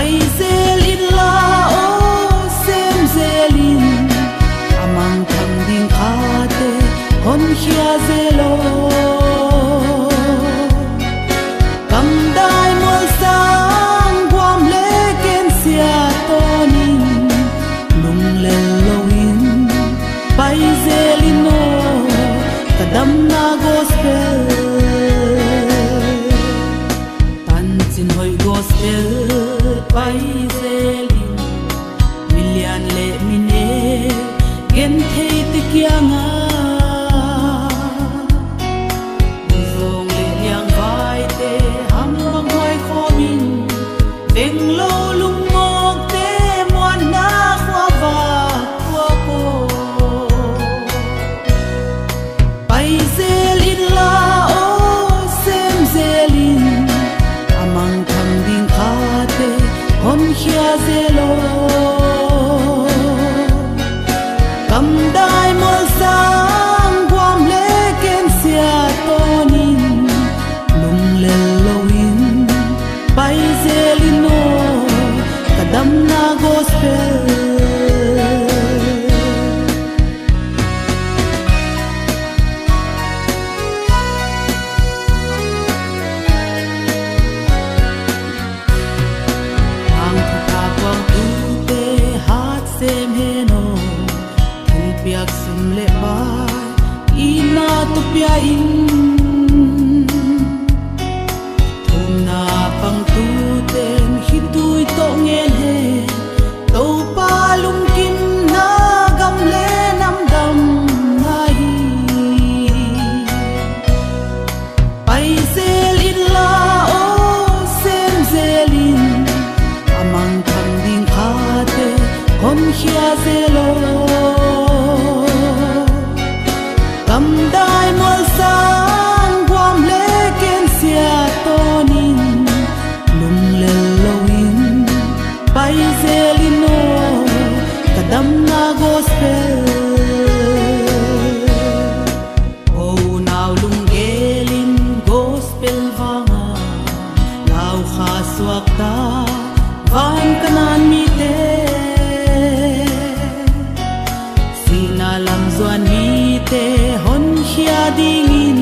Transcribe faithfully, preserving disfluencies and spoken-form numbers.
Pai zel inla aw, sem zel in, a mangthang ding khate honkhia zel aw. Kamdai mualsang guam le kensia tawnin, lunglel loin pai zel in aw, ka damna gospel. Tancin hoih gospel pai zel in, milian le mine gentheite kiangah, mizawng le liangvaite hambang huai khawmin, venglo lungmawkte muanna khuavak khuak aw. Pai zel inla aw, sem zel in, a mangthang ding khate honkhia zel aw. Kamdai mualsang guam le kensia tawnin, lunglel loin pai zel in aw, ka damna gospel. Hang thupha puangtute hat sem hen aw, thilpiak sum le pai itna tawh pia in. Thumna pangtuten khitui tawh ngen hen, Topa lungkimna gam le nam damna hi. Pai zel inla aw, sem zel in, a mangthang ding khate honkhia zel aw. Kamdai mualsang guam le kensia tawnin, lunglel loin pai zel in aw, ka damna gospel. Aw unau, lunggelin gospel vanga laukha suakta van Kanaan mite, sihna lam zuan mite honkhia dingin